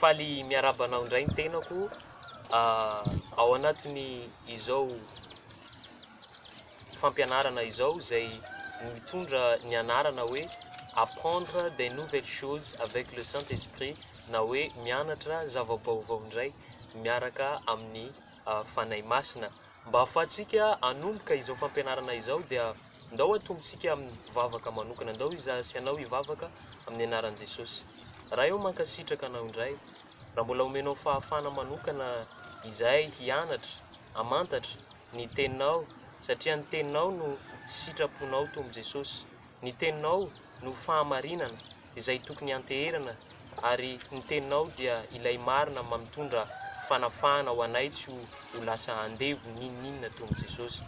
Faly miarahaba anao indray ny tenako ao anatin'ny izao fampianarana izao izay mitondra ny anarana hoe Apprendre des nouvelles choses avec le Saint-Esprit na hoe mianatra zava-baovao indray miaraka amin'ny Fanahy Masina. Mba hahafahantsika hanomboka izao fampianarana izao dia ndao hatombontsika amin'ny vavaka manokana. Ndao izaho sy ianao hivavaka amin'ny anaran'i Jesosy. Ray ô mankasitraka anao indray raha mbola omenao fahafahana manokana izahay hianatra, hamantatra ny teninao satria ny teninao no sitraponao Tompo Jesosy. Ny teninao no fahamarinana izay tokony hianteherana ary ny teninao dia ilay marina mamitondra fanafahana ho anay tsy ho lasa andevo n'inon'inona Tompo Jesosy.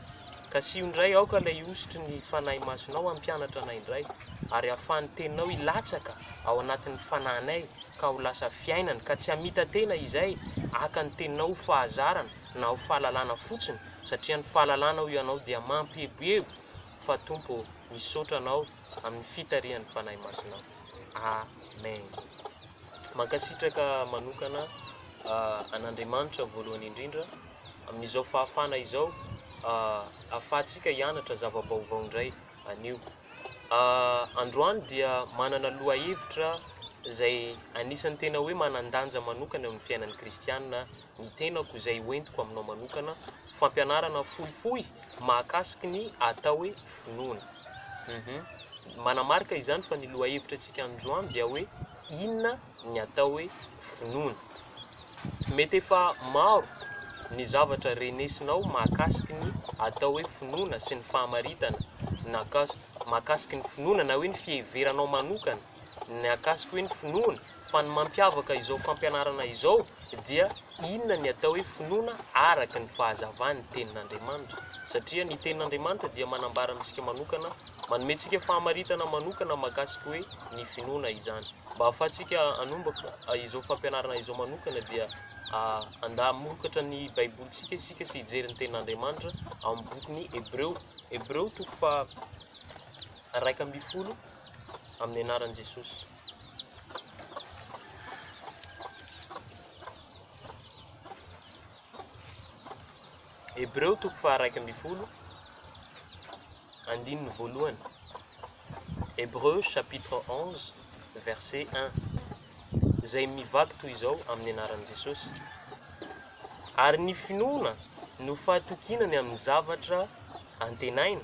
Kasiho indray aoka ilay hosotry ny Fanahy Masinao hampianatra anay indray ary ahafahan'ny teninao hilatsaka ao anatin'ny fanahinay ka ho lasa fiainana ka tsy hamita-tena izay haka ny teninao ho fahazarana na ho fahalalana fotsiny satria ny fahalalana hoy Ianao dia mampieboebo fa Tompo ô misaotra Anao amin'ny fitarihan'ny Fanahy Masinao. Amen. Mankasitraka manokana an'Andriamanitra voalohany indrindra amin'izao fahafahana izao ahafahantsika hianatra zava-baovao indray anio. Androany dia manana lohahevitra izay anisan'ny tena hoe manan-danja manokana eo amin'ny fiainan'ny kristiana ny tenako izay hoentiko aminao manokana, fampianarana fohifohy mahakasiky ny atao hoe finoana. Manamarika izany fa ny lohahevitra antsika androany dia hoe inona ny atao hoe finoana. Mety efa maro ny zavatra renesinao mahakasiky ny atao hoe finoana sy ny fahamaritana mahakasiky ny finoana na hoe ny fiheveranao manokana ny hakasiky hoe ny finoana fa ny mampiavaka izao fampianarana izao dia Inona ny atao hoe finoana araka ny fahazavan'ny Tenin'Andriamanitra? Satria ny Tenin'Andriamanitra dia manambara amintsika manokana, manome antsika fahamaritana manokana mahakasika hoe ny finoana izany. Mba hahafahantsika hanomboka izao fampianarana izao manokana dia andaha hamokatra ny Baibolintsika isika sy hijery ny Tenin'Andriamanitra ao amin'ny bokin'ny Hebreo. Hebreo toko faha 11 amin'ny anaran'i Jesosy. Hebreo toko faha-11, andininy voalohany. Hébreux chapitre 11, verset 1, izay mivaky toy izao amin'ny anaran'i Jesosy. Ary ny finoana no fahatokiana ny amin'ny zavatra antenaina,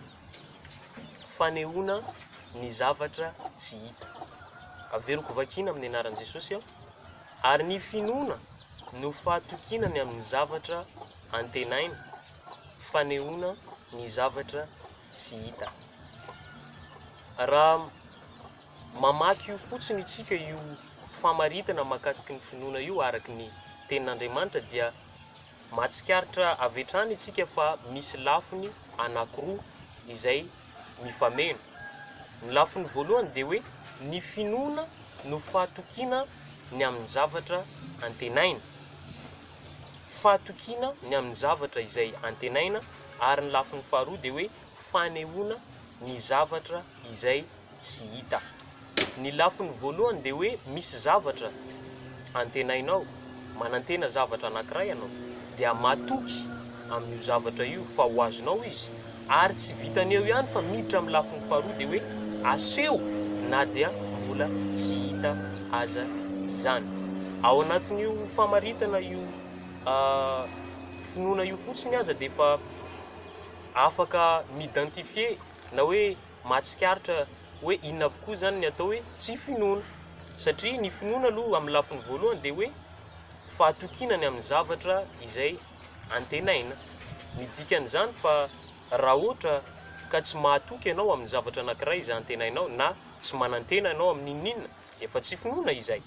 fanehoana ny zavatra tsy hita. Averiko vakiana amin'ny anaran'i Jesosy aho. Ary ny finoana no fahatokiana ny amin'ny zavatra antenaina, fanehoana ny zavatra tsy hita. Raha mamaky io fotsiny isika io famaritana mahakasiky ny finoana io araka ny Tenin'Andriamanitra dia mahatsikaritra avy hatrany isika fa misy lafiny anankiroa izay mifameno. Ny lafiny voalohany dia hoe ny finoana no fahatokiana ny amin'ny zavatra antenaina. Fahatokiana ny amin'ny zavatra izay antenaina ary ny lafiny faharoa dia hoe fanehoana ny zavatra izay tsy hita. Ny lafiny voalohany dia hoe misy zavatra antenainao, manantena zavatra anankiray ianao, dia matoky amin'io zavatra io fa ho azonao izy, ary tsy vitan'ny eo ihany fa miditra amin'ny lafiny faharoa dia hoe aseho na dia mbola tsy hita aza izany. Ao anatin'io famaritana io finoana io fotsiny aza dia efa afaka mi-identifier na hoe mahatsikaritra hoe inona avokoa izany ny atao hoe tsy finoana. Satria ny finoana aloha amin'ny lafiny voalohany dia hoe fahatokiana ny amin'ny zavatra izay antenaina. Ny dikan'izany fa raha ohatra ka tsy mahatoky ianao amin'ny zavatra anankiray izay antenainao na tsy manantena ianao amin'ny n'inon'inona dia efa tsy finoana izay.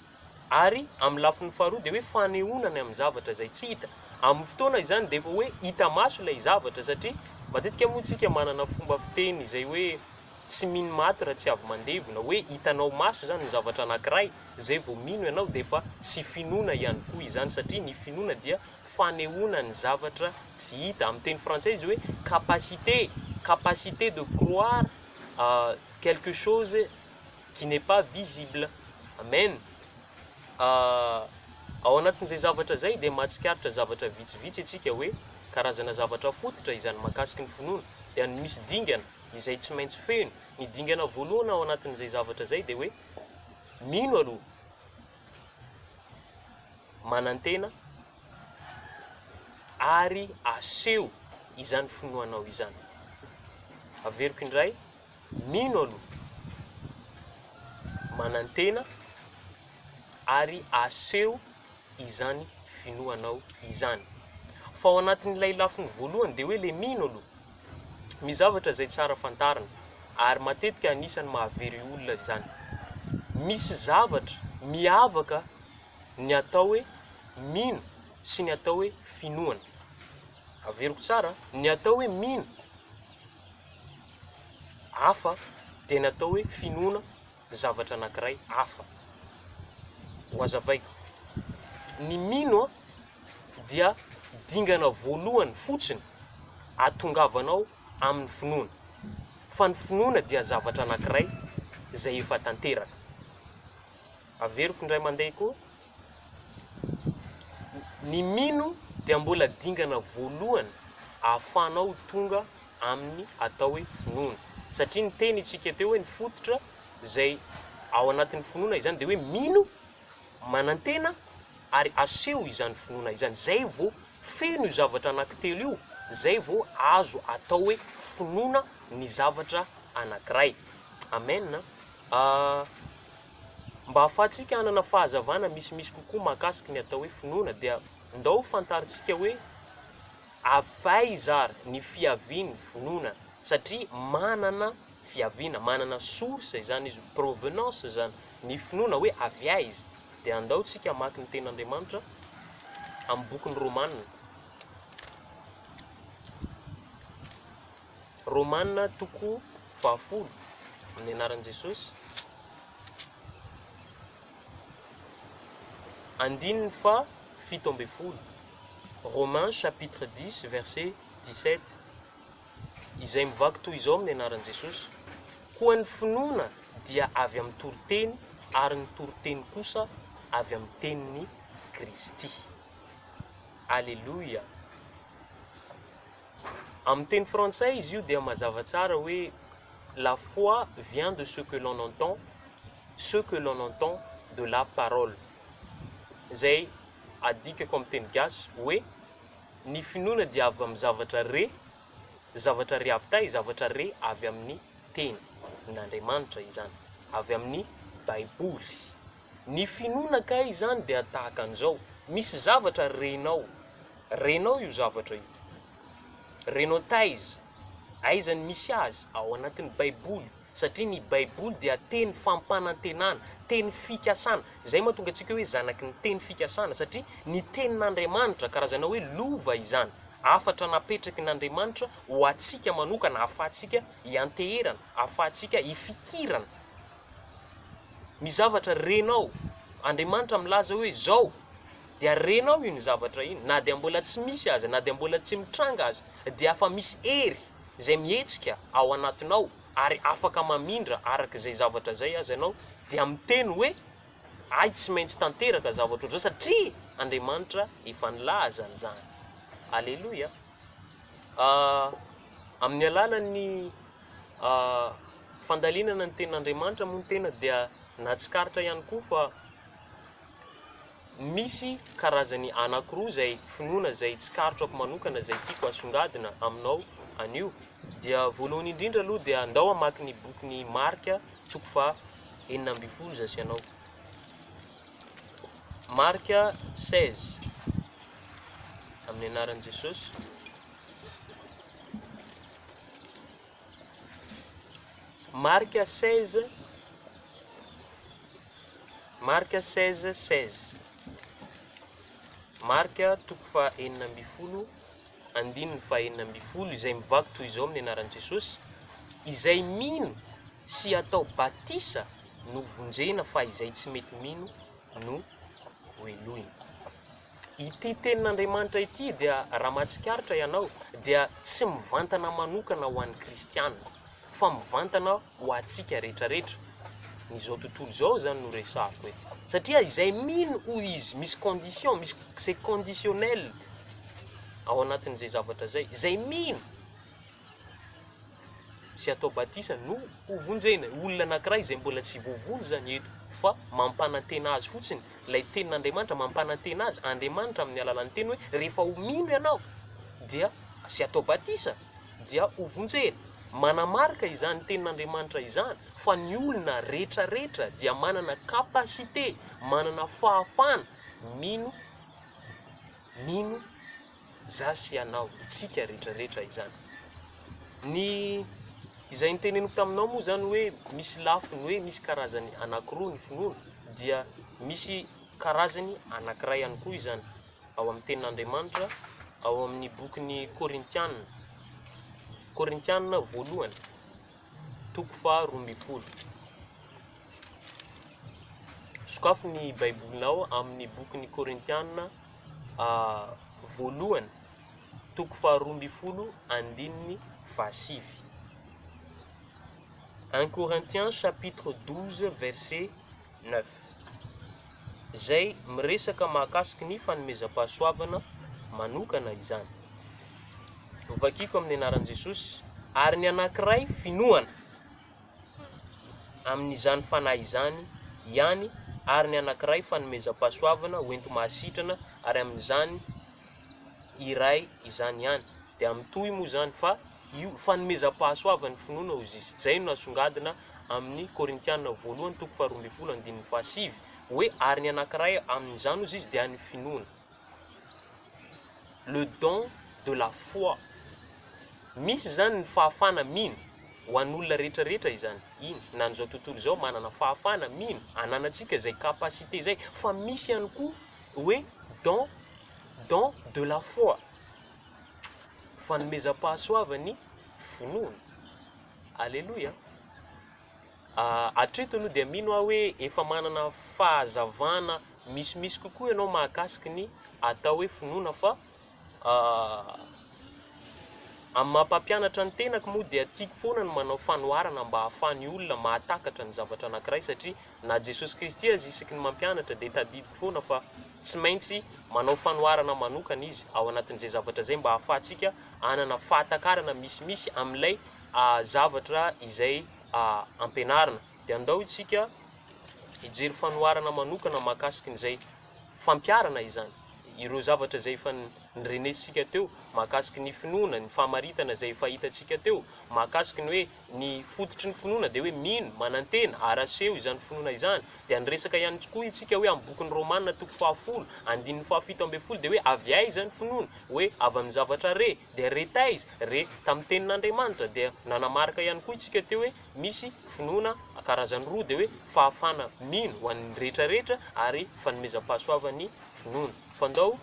Ary amin'ny lafiny faharoa dia hoe fanehoana ny amin'ny zavatra izay tsy hita. Amin'ny fotoana izany dia efa hoe hita maso ilay zavatra satria matetika moa tsika manana fomba fiteny izay hoe tsy mino maty raha tsy avy mandevona, hoe hitanao maso izany ny zavatra anankiray izay vao mino ianao dia efa tsy finoana ihany koa izany satria ny finoana dia fanehoana ny zavatra tsy hita. Amin'ny teny frantsay izy hoe capacité, capacité de croire quelque chose qui n'est pas visible. Amen. Ao anatin'izay zavatra izay dia mahatsikaritra zavatra vitsivitsy isika hoe karazana zavatra fototra izany mahakasiky ny finoana dia ny misy dingana izay tsy maintsy feno. Ny dingana voalohany ao anatin'izay zavatra izay dia hoe mino aloha, manantena ary aseho izany finoanao izany. Averiko indray, mino aloha, manantena ary aseho izany finoanao izany. Fa ao anatin'ilay lafiny voalohany dia hoe le mino aloha. Misy zavatra izay tsara fantarina ary matetika anisan'ny mahavery olona izany. Misy zavatra miavaka ny atao hoe mino sy ny atao hoe finoana. Averiko tsara, ny atao hoe mino hafa dia ny atao hoe finoana zavatra anankiray hafa. Ho hazavaiko. Ny mino dia dingana voalohany fotsiny ahatongavanao amin'ny finoana. Fa ny finoana dia zavatra anankiray izay efa tanteraka. Averiko indray mandeha koa, ny mino dia mbola dingana voalohany ahafahanao ho tonga amin'ny atao hoe finoana. Satria niteny isika teo hoe ny fototra izay ao anatin'ny finoana izany dia hoe mino, manantena ary aseho izany finoana izany. Izay vao feno io zavatra anankitelo io, izay vao azo atao hoe finoana ny zavatra anankiray. Amen. Mba hahafahantsika hanana fahazavana misimisy kokoa mahakasika ny atao hoe finoana dia ndao fantarintsika hoe avy aiza ary ny fiavian'ny finoana satria manana fiaviana, manana source izany izy, provenance izany ny finoana hoe avy aiza. Dia andao tsika hamaky ny tenin'Andriamanitra amin'ny bokin'ny Romana. Romana toko fahafolo, amin'ny anaran'i Jesosy. Andininy faha 17. Romains chapitre 10 verset 17. Izay mivaky toy izao amin'ny anaran'i Jesosy, Koa ny finoana dia avy amin'ny toriteny ary ny toriteny kosa avy amin'ny tenin'i Kristy. Aleloia! Amin'ny teny frantsay izy io dia mazava tsara hoe la foi vient de ce que l'on entend, ce que l'on entend de la parole. Izay adikako amin'ny teny gasy hoe ny finoana dia avy amin'ny zavatra re, zavatra re avy tay, zavatra re avy amin'ny teny n'Andriamanitra izany, avy amin'ny baiboly. Ny finoana kay izany dia tahaka an'izao, misy zavatra renao, renao io zavatra io, renao taiza, aiza ny misy azy, ao anatin'ny baiboly, satria ny baiboly dia teny fampanantenana, teny fikasana, izay mahatonga antsika hoe zanaky ny teny fikasana, satria ny tenin'Andriamanitra, karazana hoe lova izany, hafatra napetraky n'Andriamanitra ho antsika manokana, ahafahantsika hianteherana, ahafahantsika hifikirana. Ny zavatra renao, Andriamanitra milaza hoe zao, dia renao iny zavatra iny, na dia mbola tsy misy aza, na dia mbola tsy mitranga aza, dia afa misy hery izay mihetsika ao anatinao ary afaka mamindra araka izay zavatra izay aza ianao, dia miteny hoe ahy tsy maintsy tanteraka zavatra ohatr'izao satria Andriamanitra efa nilaza an'izany. Aleloia. Amin'ny alalan'ny fandalinana ny tenin'Andriamanitra moa ny tena dia nahatsikaritra ihany koa fa misy karazany anankiroa izay finoana izay tsikaritrako manokana izay tiako asongadina aminao anio. Dia voalohany indrindra aloha dia andao hamaky ny bokin'i Marka toko faha 16 zasy ianao. Marka 16 amin'ny anaran'i Jesosy. Marka 16 Marka 16 16 Marka toko faha 16 andininy faha 16 izay mivaky toy izao amin'ny anaran'i Jesosy, Izay mino sy atao batisa no vonjena fa izay tsy mety mino no hohelohina. Ity tenin'Andriamanitra ity dia raha mahatsikaritra ianao dia tsy mivantana manokana ho an'ny kristiana fa mivantana ho antsika rehetrarehetra. Ny izao tontolo izao izany no resahako eto. Satria izay mino hoy izy, misy condition, misy c'est conditionnel ao anatin'izay zavatra izay. Izay mino sy atao batisa no ho vonjena. Olona anankiray izay mbola tsy voavonjy izany eto fa mampanantena azy fotsiny ilay tenin'Andriamanitra, mampanantena azy Andriamanitra amin'ny alalan'ny teny hoe rehefa ho mino ianao dia sy atao batisa dia ho vonjena. Manamarika izany tenin'Andriamanitra izany fa ny olona retraretra dia manana capacité, manana fahafahana mino, mino za sy ianao, itsika retraretra izany. Ny izay niteneniko taminao moa izany hoe misy lafiny hoe misy karazany anankiroa ny finoana dia misy karazany anankiray ihany koa izany ao amin'ny tenin'Andriamanitra ao amin'ny bokin'ny Korintiana, Korintiana voalohany toko faha 12. Sokafo ny Baibolinao amin'ny bokin'ny Korintiana voalohany toko faha 12 andininy faha-9. 1 Corinthiens chapitre 12 verset 9. Izay miresaka mahakasiky ny fanomezam-pahasoavana manokana izany. Hovakiko amin'ny anaran'i Jesosy, ary ny anankiray finoana amin'izany fanahy izany ihany, ary ny anankiray fanomezam-pahasoavana hoenti-mahasitrana, ary amin'izany iray izany ihany. Dia mitohy moa izany fa io fanomezam-pahasoavan'ny finoana hozy izy. Izay no nasongadina amin'ny Korintiana voalohany toko faha 12 andininy faha-9 hoe ary ny anankiray amin'izany hozy izy dia ny finoana. Le don de la foi. Misy izany ny fahafahana mino ho an'olona rehetrarehetra izany. Iny, na an'izao tontolo izao manana fahafahana mino, ananantsika izay capacité izay, fa misy ihany koa hoe don, don de la foi. Fanomezam-pahasoavan'ny finoana. Aleloia. Hatreto aloha dia mino aho hoe efa manana fahazavana misimisy kokoa ianao mahakasiky ny atao hoe finoana fa amin'ny maha mpampianatra ny tenako moa dia tiako foana ny manao fanoharana mba hahafahan'ny olona mahatakatra ny zavatra anankiray satria na Jesosy Kristy aza isaky ny mampianatra dia tadidiko foana fa tsy maintsy manao fanoharana manokana izy ao anatin'izay zavatra izay mba hahafahantsika hanana fahatakarana misimisy amin'ilay zavatra izay ampianarina. Dia andao isika hijery fanoharana manokana mahakasika an'izay fampiharana izany, ireo zavatra izay efa nirenesintsika teo mahakasika ny finoana, ny fahamaritana izay efa hitantsika teo, mahakasika ny hoe ny fototry ny finoana dia hoe mino, manantena, ary aseho izany finoana izany. Dia niresaka ihany koa isika hoe amin'ny bokin'ny Romana toko faha-10, andininy faha-17 dia hoe avy aiza ny finoana? Hoe avy amin'ny zavatra re, dia re taiza? Re tamin'ny tenin'Andriamanitra. Dia nanamarika ihany koa isika teo hoe misy finoana karazany roa dia hoe fahafahana mino ho an'ny rehetra rehetra ary fanomezam-pahasoavan'ny finoana. Fa ndao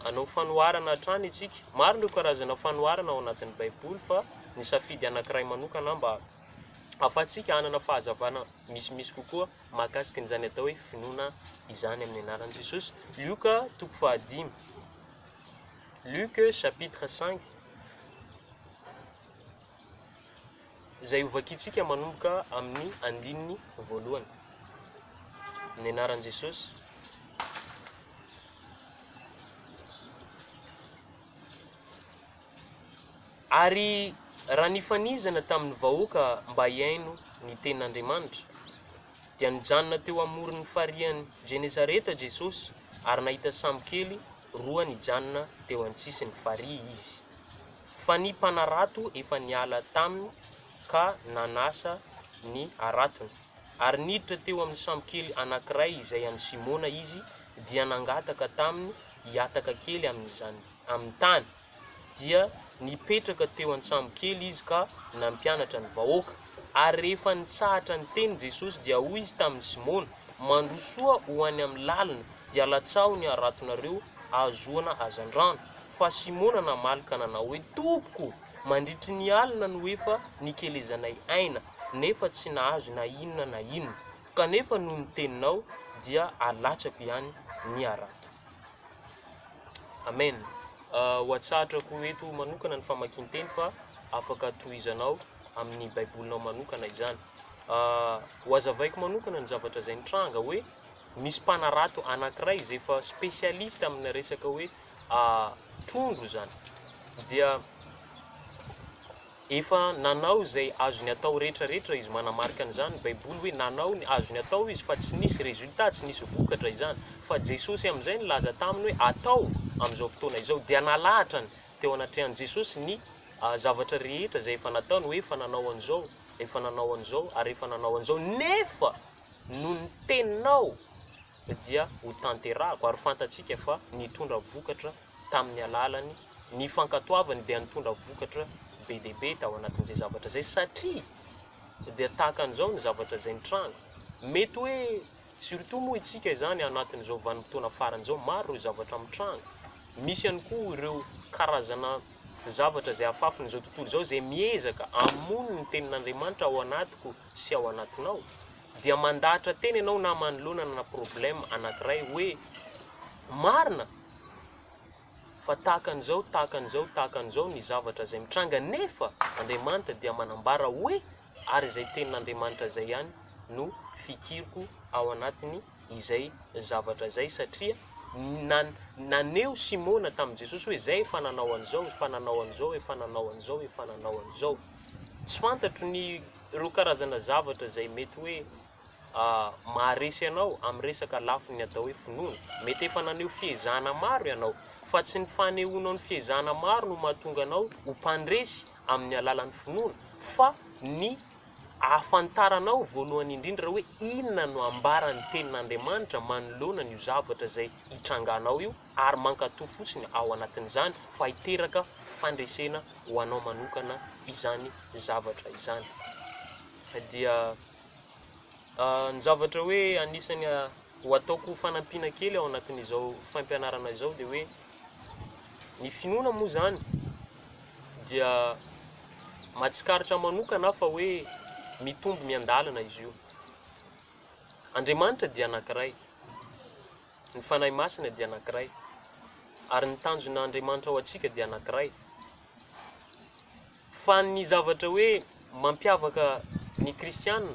hanao fanoharana hatrany isika. Maro ireo karazana fanoharana ao anatin'ny Baiboly fa nisafidy anankiray manokana mba ahafahantsika hanana fahazavana misimisy kokoa mahakasika an'izany atao hoe finoana izany amin'ny anaran'i Jesosy. Lioka toko faha-5. Luc chapitre 5 izay hovakintsika manomboka amin'ny andininy voalohany. Amin'ny anaran'i Jesosy. Ary raha nifanizana tamin'ny vahoaka mba hihaino ny tenin'Andriamanitra, dia nijanona teo amoron'ny farihin'i Genesareta Jesosy ary nahita sambo kely roa nijanona teo an-tsisin'ny farihy izy. Fa ny mpanarato efa niala taminy ka nanasa ny haratony. Ary niditra teo amin'ny sambo kely anankiray izay an'i Simona izy, dia nangataka taminy hihataka kely amin'izany amin'ny tany. Dia nipetraka teo an-tsambo kely izy ka nampianatra ny vahoaka. Ary rehefa nitsahatra niteny Jesosy, dia hoy izy tamin'i Simona, Mandrosoa ho any amin'ny lalina, dia latsaho ny haratonareo hahazoana hazandrano. Fa Simona namaly ka nanao hoe, Tompoko, mandritry ny alina no efa nikelezanay aina, nefa tsy nahazo na inona na inona. Kanefa noho ny teninao, dia alatsako ihany ny harato. Amen. Ho atsahatrako eto manokana ny famakian-teny fa afaka tohizanao amin'ny Baibolinao manokana izany. Ho azavaiko manokana ny zavatra izay nitranga hoe misy mpanarato anankiray izay efa spécialiste amina resaka hoe trondro izany dia efa nanao izay azony atao rehetra rehetra izy, manamarika an'izany ny baiboly hoe nanao ny azony atao izy fa tsy nisy résultat, tsy nisy vokatra izany, fa Jesosy amin'izay nilaza taminy hoe ataovy amin'izao fotoana izao, dia nalahatrany teo anatrehan'i Jesosy ny zavatra rehetra izay efa nataony hoe efa nanao an'izao, efa nanao an'izao ary efa nanao an'izao, nefa noho ny teninao dia ho tanterahako, ary fantatsika fa nitondra vokatra tamin'ny alalany ny fankatoavany dia nitondra vokatra be dia be tao anatin'izay zavatra izay, satria dia tahaka an'izao ny zavatra izay nitranga. Mety hoe surtout moa isika izany anatin'izao vanim-potoana farany izao, maro ireo zavatra mitranga, misy ihany koa ireo karazana zavatra izay afafin'izao tontolo izao izay miezaka hamono ny tenin'Andriamanitra ao anatiko sy ao anatinao, dia mandahatra tena ianao na manoloana na problème anankiray hoe marina fa tahaka an'izao, tahaka an'izao, tahaka an'izao ny zavatra izay mitranga nefa Andriamanitra dia manambara hoe ary izay tenin'Andriamanitra izay ihany no fikiriko ao anatiny izay zavatra izay satria naneho Simona tamin'i Jesosy hoe izay efa nanao an'izao, efa nanao an'izao, efa nanao an'izao, efa nanao an'izao. Tsy fantatro ny ireo karazana zavatra izay mety hoe maharesy anao amin'ny resaka lafiny atao hoe finoana. Mety efa naneho fiezahana maro ianao, fa tsy ny fanehoanao ny fiezahana maro no mahatonga anao ho mpandresy amin'ny alalan'ny finoana, fa ny ahafantaranao voalohany indrindra hoe inona no ambaran'ny tenin'Andriamanitra manoloana an'io zavatra izay hitranganao io ary mankatò fotsiny ao anatin'izany fa hiteraka fandresena ho anao manokana izany zavatra izany. Dia ny zavatra hoe anisany ho ataoko fanampiana kely ao anatin'izao fampianarana izao dia hoe ny finoana moa izany dia mahatsikaritra manokana aho fa hoe mitombo miandalana izy io. Andriamanitra dia anankiray, ny Fanahy Masina dia anankiray, ary ny tanjona Andriamanitra ho antsika dia anankiray. Fa ny zavatra hoe mampiavaka ny kristiana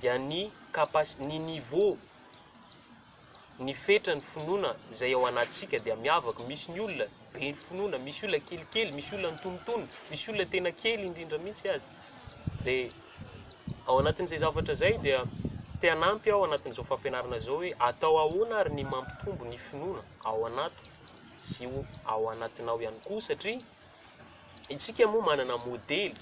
dia ny capaci-, ny niveau, ny fetran'ny finoana izay ao anatintsika dia miavaka. Misy ny olona be finoana, misy olona kelikely, misy olona antonontonony, misy olona tena kely indrindra mihitsy aza. Dia ao anatin'izay zavatra izay dia te hanampy aho anatin'izao fampianarana izao hoe atao ahoana ary ny mampitombo ny finoana ao anaty sy ho ao anatinao ihany koa satria isika moa manana modely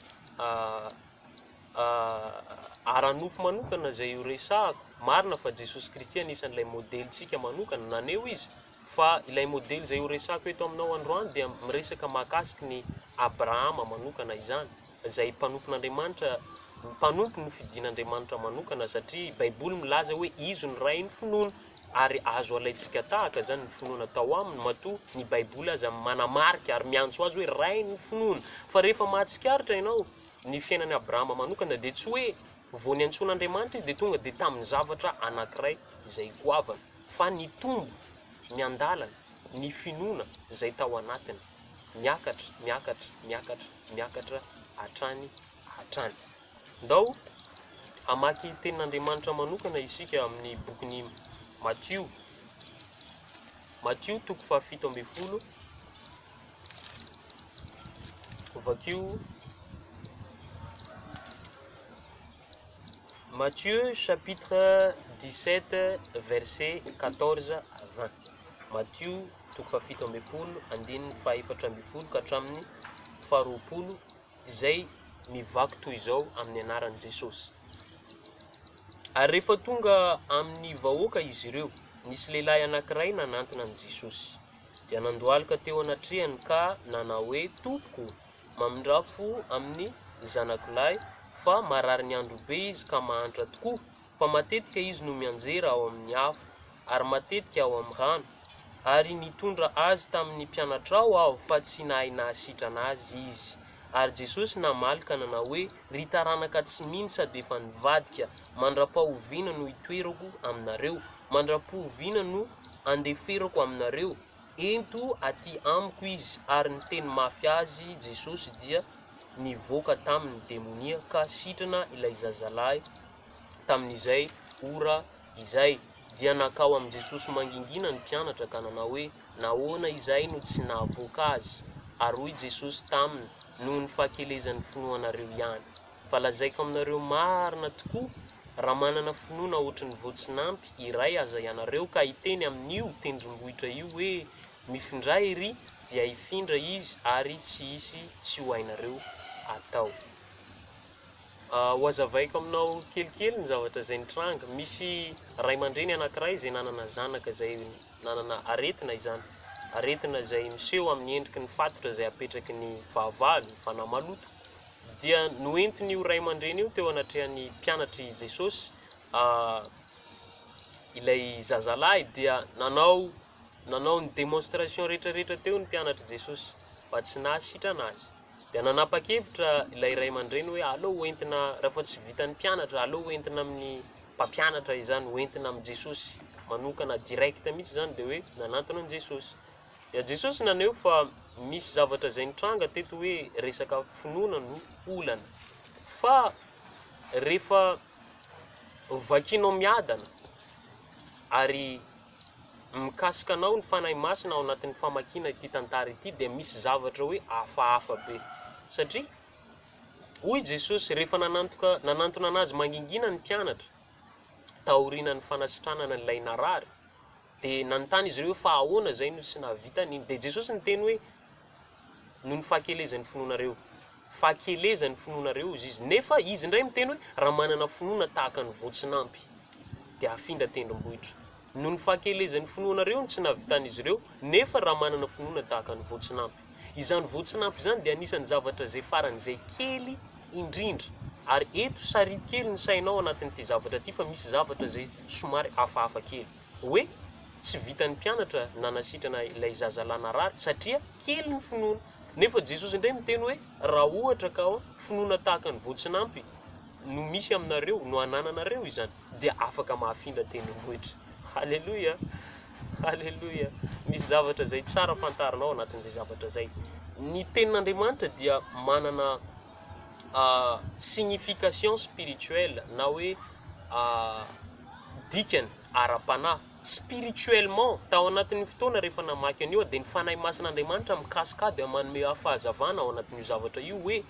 ara-nofo manokana izay ho resahako. Marina fa Jesosy Kristy anisan'ilay modelintsika manokana, naneho Izy fa ilay modely izay ho resahako eto aminao androany dia miresaka mahakasiky ny Abrahama manokana izany. izay mpanompon'Andriamanitra, mpanompo nofidin'Andriamanitra manokana satria Baiboly milaza hoe izy no rain'ny finoana ary azo alaintsika tahaka izany ny finoana tao aminy matoa ny Baiboly aza manamarika ary miantso azy hoe rain'ny finoana. Fa rehefa mahatsikaritra ianao ny fiainan'i Abrahama manokana dia tsy hoe vao niantsoan'Andriamanitra izy dia tonga dia tamin'ny zavatra anankiray izay goavana fa nitombo miandalana ny finoana izay tao anatiny. Miakatra, miakatra, miakatra, miakatra hatrany hatrany. Ndao hamaky tenin'Andriamanitra manokana isika amin'ny bokin'i Matio. Matio toko fahafito ambin'ny folo. Vakio Matthieu chapitre 17 verset 14 à 20. Matio toko fahafito ambin'ny folo andininy fahaefatra ambin'ny folo ka hatramin'ny faharoapolo izay mivaky toy izao amin'ny anaran'i Jesosy. Ary rehefa tonga amin'ny vahoaka izy ireo, nisy lehilahy anankiray nanantona an'i Jesosy. Dia nandohalika teo anatrehany ka nanao hoe, Tompoko, Mamindrà fo amin'ny zanako lahy fa marary ny andro be izy ka mahantra tokoa, fa matetika izy no mianjera ao amin'ny afo, ary matetika ao amin'ny rano. Ary nitondra azy tamin'ny mpianatrao aho, fa tsy nahay nahasitrana azy izy. Ary Jesosy namaly ka nanao hoe, Ry taranaka tsy mino sady efa nivadika, mandra-pahoviana no hitoerako aminareo? Mandra-pohoviana no andeferako aminareo? Ento aty amiko izy. Ary niteny mafy azy Jesosy, dia nivoaka taminy ny demonia ka sitrana ilay zazalahy tamin'izay ora izay. Dia nankao amin'i Jesosy mangingina ny mpianatra ka nanao hoe, Nahoana izahay no tsy nahavoaka azy? Ary hoy Jesosy taminy, Noho ny fahakelezan'ny finoanareo ihany. Fa lazaiko aminareo marina tokoa, raha manana finoana hoatry ny voatsinampy iray aza ianareo ka hiteny amin'io tendrombohitra io hoe, Mifindrà ery, dia hifindra izy ary tsy hisy tsy ho hainareo atao. Hohazavaiko aminao kelikely ny zavatra izay nitranga. Misy ray aman-dreny anankiray izay nanana zanaka izay nanana aretina izany. Aretina izay miseho amin'ny endriky ny fatotra izay apetraky ny fahavalo, ny fanahy maloto. Dia noentin'io ray aman-dreny io teo anatrehan'ny mpianatr'i Jesosy ilay zazalahy dia nanao nanao ny démonstration rehetrarehetra teo ny mpianatr'i Jesosy fa tsy nahasitrana azy. Dia nanapa-kevitra ilay ray aman-dreny hoe aleo hoentina, rehefa tsy vitan'ny mpianatra, aleo hoentina amin'ny mpampianatra izany, hoentina amin'i Jesosy manokana direct mihitsy izany, dia hoe nanantona an'i Jesosy. Dia Jesosy naneho fa misy zavatra izay nitranga teto hoe resaka finoana no olana. Fa rehefa vakinao miadana ary mikasika anao ny Fanahy Masina ao anatin'ny famakiana ity tantara ity dia misy zavatra hoe hafahafa be. Satria hoy Jesosy rehefa nanantoka nanantona anazy mangingina ny mpianatra taorianan'ny fanasitranana ilay narary dia nanontany izy ireo hoe fa ahoana izay no tsy nahavita an'iny. Dia Jesosy niteny hoe noho ny fahakelezan'ny finoanareo. Fahakelezan'ny finoanareo hozy izy. Nefa izy indray miteny hoe raha manana finoana tahaka ny voatsinampy dia hafindra tendrombohitra. Noho ny fahakelezan'ny finoanareo no tsy nahavitan'izy ireo, nefa raha manana finoana tahaka ny voatsinampy. Izany voatsinampy izany dia anisan'ny zavatra izay faran'izay kely indrindra. Ary eto sariho kely ny sainao anatin'ity zavatra ity fa misy zavatra izay somary hafahafa kely. Hoe tsy vitan'ny mpianatra nanasitrana ilay zazalahy narary satria kely ny finoana. Nefa Jesosy indray miteny hoe raha ohatra ka finoana tahaka ny voatsinampy no misy aminareo, no anananareo izany, dia afaka mahafindra tendrombohitra. Haleloia! Haleloia! Misy zavatra izay tsara fantarinao anatin'izay zavatra izay. Ny tenin'Andriamanitra dia manana signification spirituelle na hoe dikany ara-panahy. Spirituellement, tao anatin'ny fotoana rehefa namaky an'io aho dia ny Fanahy Masin'Andriamanitra mikasika ahy dia manome ahy fahazavana ao anatin'io zavatra io hoe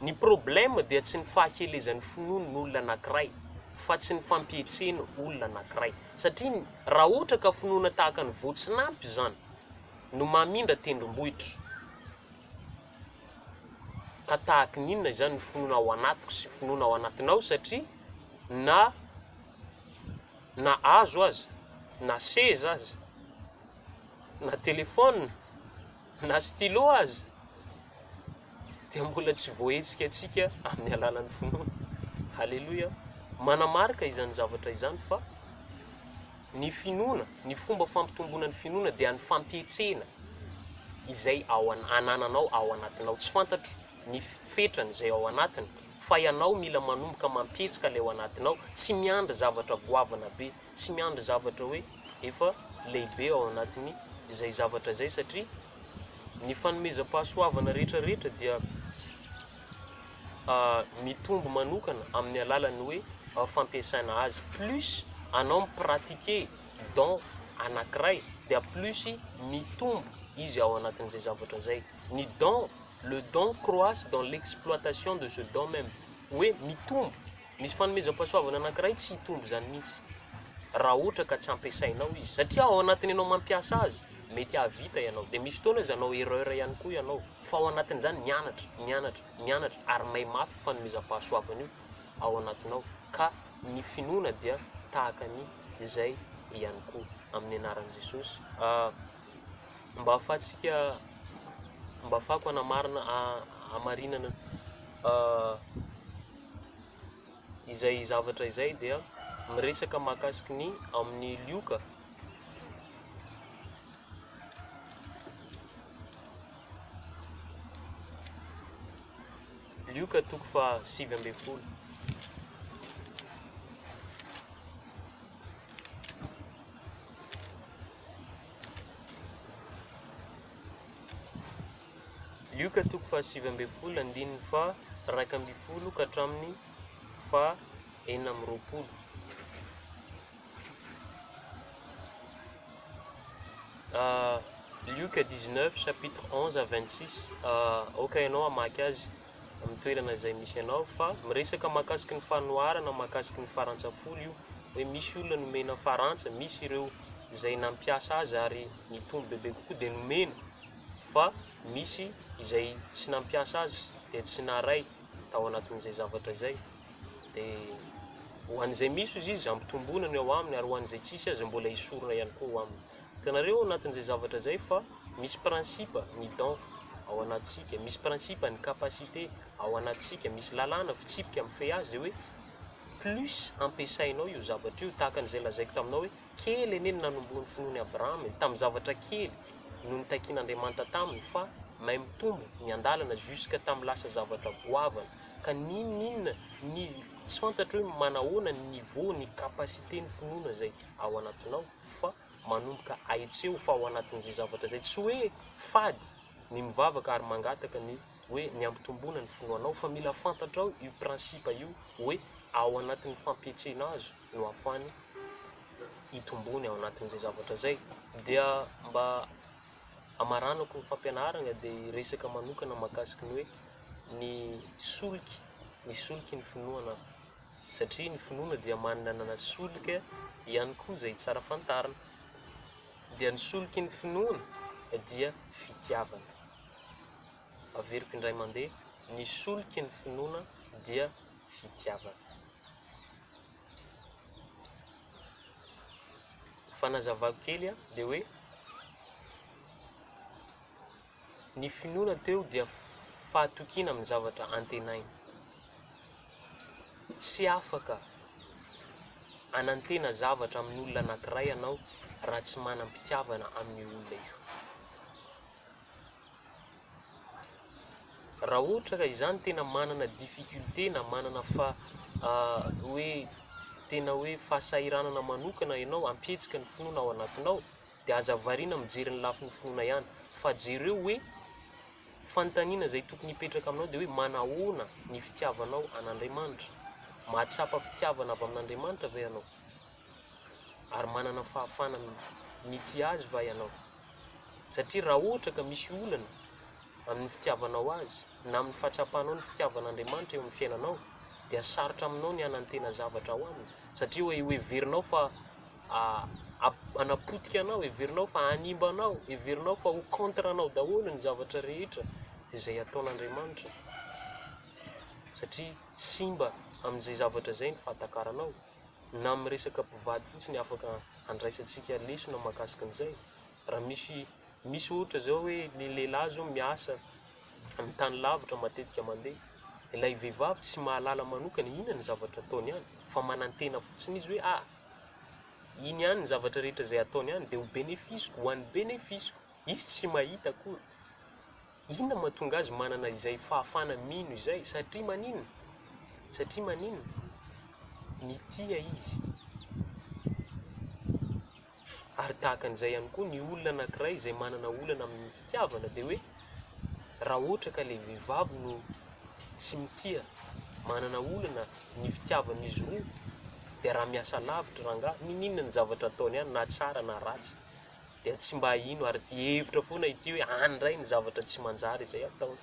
Ny problème dia tsy ny fahakelezan'ny finoan'ny olona anakiray fa tsy ny fampietseny olona anakiray. Satria raha ohatra ka finoana tahaka ny voatsinampy izany no mamindra tendrombohitra ka tahaky ny inona izany ny finoana ao anatiko sy finoana ao anatinao satria na na azo aza na seza aza na téléphone na stylo aza dia mbola tsy voahetsika antsika amin'ny alalan'ny finoana. Haleloia! Manamarika izany zavatra izany fa ny finoana, ny fomba fampitomboana ny finoana dia ny fampietsena izay ao anananao ao anatinao. Tsy fantatro ny fetrany izay ao anatiny fa ianao mila manomboka mampietsika ilay ao anatinao, tsy miandry zavatra goavana be, tsy miandry zavatra hoe efa lehibe ao anatiny izay zavatra izay satria Ny fanomezam-pahasoavana rehetra rehetra dia mitombo manokana amin'ny alalan'ny hoe fampiasana azy. Plus anao mi-pratiquer don anankiray dia plus mitombo izy ao anatin'izay zavatra izay. Ny don, le don croisse dans l'exploitation de ce don même. Hoe mitombo. Misy fanomezam-pahasoavana anankiray tsy hitombo izany mihitsy raha ohatra ka tsy ampiasainao izy satria ao anatin'ny ianao mampiasa azy mety hahavita ianao dia misy fotoana izy hanao erreur ihany koa ianao fa ao anatin'izany mianatra, mianatra, mianatra ary may mafy io fanomezam-pahasoavana io ao anatinao ka ny finoana dia tahaka ny izay ihany koa amin'ny anaran'i Jesosy. Mba ahafahantsika mba ahafahako hanamarina hamarinana Izay zavatra izay dia miresaka mahakasiky ny amin'ny Lioka. Lioka toko faha 19. Lioka toko faha-19 andininy faha-11 ka hatramin'ny faha-26. Lioka 19 chapitre 11 à 26, aoka ianao hamaky azy amin'ny toerana izay misy anao, fa miresaka mahakasiky ny fanoharana mahakasiky ny farantsa folo io, hoe misy olona nomena farantsa, misy ireo izay nampiasa azy ary nitombo bebe kokoa dia nomena, fa misy izay tsy nampiasa azy dia tsy naharay tao anatin'izay zavatra izay. Dia ho an'izay misy hozy izy, ampitomboina ny ao aminy, ary ho an'izay tsisy azy mbola esorina ihany koa ao aminy. Hitanareo ao anatin'izay zavatra izay fa misy principe ny don ao anatintsika, misy principe ny capacité ao anatintsika, misy lalàna, fitsipika mifehy azy izay hoe plus ampiasainao io zavatra io, tahaka an'izay lazaiko taminao hoe kely anie ny nanombohan'ny finoan'i Abrahama e, tamin'ny zavatra kely no nitakian'Andriamanitra taminy fa mahay mitombo ny andalana jusque tamin'ny lasa zavatra goavana, ka n'inon'inona ny tsy fantatro hoe manahoana ny niveau, ny capacité ny finoana izay ao anatinao fa manomboka ahitseo fa ao anatin'izay zavatra izay, tsy hoe fady ny mivavaka ary mangataka ny hoe ny hampitomboana ny finoanao fa mila fantatrao io principe io hoe ao anatin'ny fampihetsena azy no ahafahany hitombony ao anatin'izay zavatra izay. Dia mba hamaranako ny fampianarana dia hiresaka manokana mahakasiky ny hoe ny soliky, ny soliky ny finoana satria ny finoana dia manana solika ihany koa izay tsara fantarina. Dia ny soliky ny finoana dia fitiavana. Averiko indray mandeha, ny soliky ny finoana dia fitiavana. Fanazavako kely dia hoe ny finoana teo dia fahatokiana amin'ny zavatra antenaina. Tsy afaka hanantena zavatra amin'olona anankiray ianao raha tsy manam-pitiavana amin'io olona io. Raha ohatra ka izany tena manana difficulté na manana fa hoe tena hoe fahasahiranana manokana ianao hampihetsika ny finoana ao anatinao dia aza variana mijery ny lafiny finoana ihany fa jereo hoe fanontaniana izay tokony hipetraka aminao dia hoe manahoana ny fitiavanao an'Andriamanitra? Mahatsapa fitiavana avy amin'Andriamanitra ve ianao? Ary manana fahafahana mitia Azy va ianao? Satria raha ohatra ka misy olana amin'ny fitiavanao Azy, na amin'ny fahatsapanao ny fitiavan'Andriamanitra eo amin'ny fiainanao, dia sarotra aminao ny hanantena zavatra ao Aminy, satria hoe heverinao fa hanapotika anao, heverinao fa hanimba anao, heverinao fa ho contre anao daholo ny zavatra rehetra izay ataon'Andriamanitra, satria simba amin'izay zavatra izay ny fahatakaranao. Na amin'ny resaka mpivady fotsiny afaka handraisantsika lesona mahakasika an'izay. Raha misy misy ohatra zao hoe ny lehilahy zao miasa amin'ny tany lavitra matetika mandeha, ilay vehivavy tsy mahalala manokana inona ny zavatra ataony any fa manantena fotsiny izy hoe ah iny ihany ny zavatra rehetra izay ataony any dia ho bénéfice-ko, ho an'ny bénéfice-ko. Izy tsy mahita akory. Inona mahatonga azy manana izay fahafahana mino izay? Satria maninona? Satria maninona? Mitia izy. Ary tahaka an'izay ihany koa ny olona anankiray izay manana olana amin'ny fitiavana dia hoe raha ohatra ka ilay vehivavy no tsy mitia, manana olana ny fitiavan'izy roa dia raha miasa lavitra rangahy, n'inon'inona ny zavatra ataony any na tsara na ratsy dia tsy mba hino ary hihevitra foana ity hoe any indray ny zavatra tsy manjary izay ataony.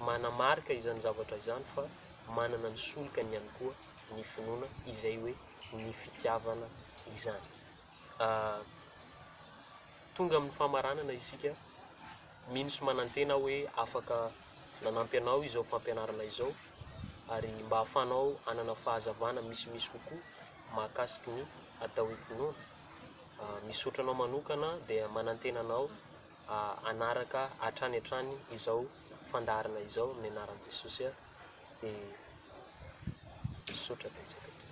Manamarika izany zavatra izany fa manana ny solokany ihany koa ny finoana izay hoe ny fitiavana izany. Tonga amin'ny famaranana isika, mino sy manantena aho hoe afaka nanampy anao izao fampianarana izao ary mba hahafahanao hanana fahazavana misimisy kokoa mahakasiky ny atao hoe finoana. Misaotra anao manokana dia manantena anao hanaraka hatrany hatrany izao fandaharana izao amin'ny anaran'i Jesosy dia misaotra betsaka tompoko.